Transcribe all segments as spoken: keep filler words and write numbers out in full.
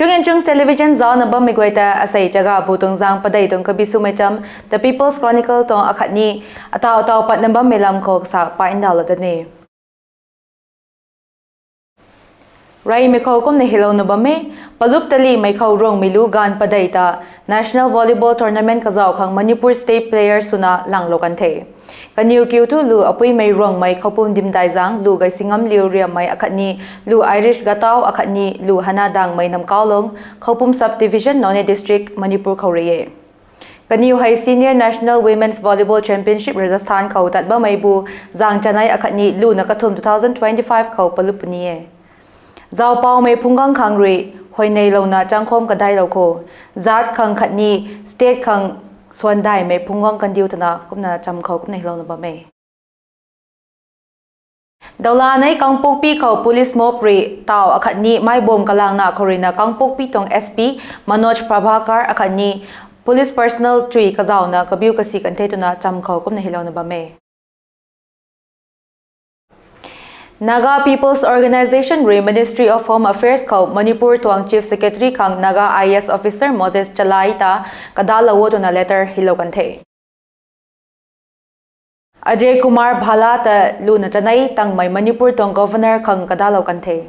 Chung and Chungs Television zaucna bammei guay ta asei chaga bu tuang zang padei tuang kabi swmei cham The People's Chronicle tuang akhatni atau atau patna bammei lam khou kasa pa ndauhlou dat ni. Reymei khou kumna hylouna bam e, palup talimei khou Ruangmei lu gaanv padei ta National Volleyball Tournament kazauh khang Manipur State player swna langlou kan the. Kaniw kiu thu lu apuimei Ruangmei Khoupum Dimdaizang, lu Gaisingamliu Riammei akhatni lu Irish Gatau akhatni lu Hana Dangmei Namkaulong, Khoupum Sub Division, Noney District, Manipur khou rui e. Kaniw hei Senior National Women's Volleyball Championship Rajasthan khou tat bammei bu zang chanei akhatni luna kathum two thousand twenty-five khou palup puni e. Zaupaumei phunggang khang rui huayneilouna changkhom kadailou khou, zaat khang khatni state khang swandaimei phunggang kandiu twna kumna cham khou kumna hylouna bam e. Dawla nei Kangpokpi khou police mob rui tau akhatni maibom kalangna khou ruina Kangpokpi tuang S P Manoj Prabhakar akhatni police personnel chui kazauhna kabiu kasi kan the twna cham khou kumna hylouna bam e. Naga People's Organisation rui Ministry of Home Affairs khou Manipur tuang Chief Secretary khang Naga I A S officer Moses Chalai ta kadalou o twna letter hylou kan the. Ajay Kumar Bhalla ta luna chanei tangmei Manipur tuang Governor khang kadalou kan the.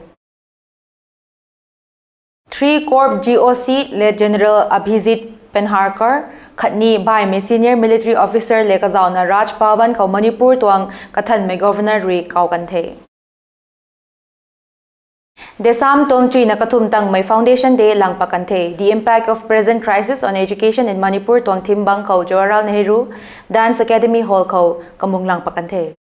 Three Corps G O C Lieutenant General Abhijit Pendharkar khatni baihmei senior military officer le kazauhna Raj Bhavan khou Manipur tuang kathanmei Governor rui kau kan the. Desam tuang chuina kathum tangmei Foundation Day lang pat kan the. The Impact of Present Crisis on Education in Manipur tuang theme bang khou Jawaharlal Nehru Dance Academy Hall khou kamung lang pat kan the.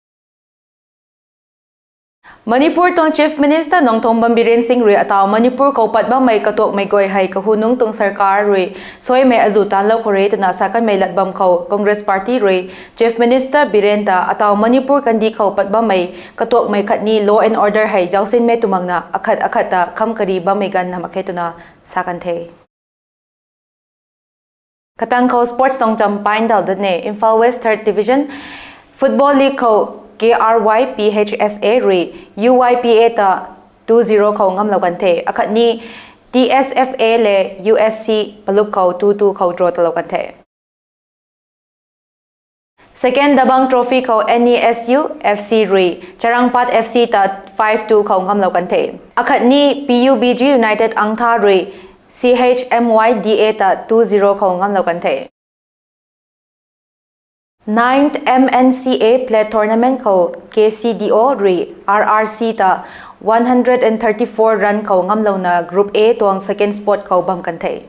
Manipur tuang Chief Minister Nongthombam Biren Singh rui atau Manipur khou pat bammei katuakmei guay hei kahunungc tuang sarkar rui suaimei azu tanlou khou re twna sa kanmei lat bam khou Congress Party rui Chief Minister Biren ta atau Manipur kandih khou pat bammei katuakmei khatni law and order hei zausinmei tw makna akhat akhat ta kham kari bammei ganv na mak khe twna sa kan the. Katang khou sports tuang cham pa ndauh dat ni. Imphal West Third Division Football League khou K R Y P H S A rui U Y P A ta two zero khou ngamlou kan the. Akhatni T S F A le U S C palup khou two two khou draw talou kan the. Second Dabang Trophy khou N E S U F C rui Charangpat F C ta five two khou ngamlou kan the. Akhatni P U B G United Angtha rui C H M Y D A ta two zero khou ngamlou kan the. Ninth M N C A Plate Tournament khou K C D O rui R R C ta one hundred and thirty-four run khou ngamlouna Group A tuang second spot khou bam kan the.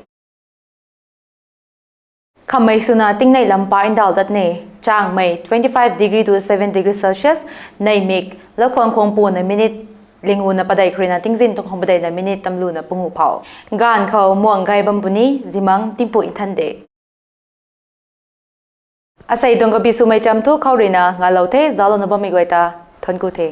Khammei swna tingnei lam pa ndauh dat ni. Changmei twenty-five degree to seven degree Celsius, neimik, lakhwang khwang puna minute linguna padei khruina tingzin tuang khwang padeina minute tamluna pungu phou. Gaanv khou muang gay bam puni, zimang timpu nthan de. Asei tuang kabi swmei cham thu khou ruina ngalou the, zauclouna bammei guay ta thuancku the.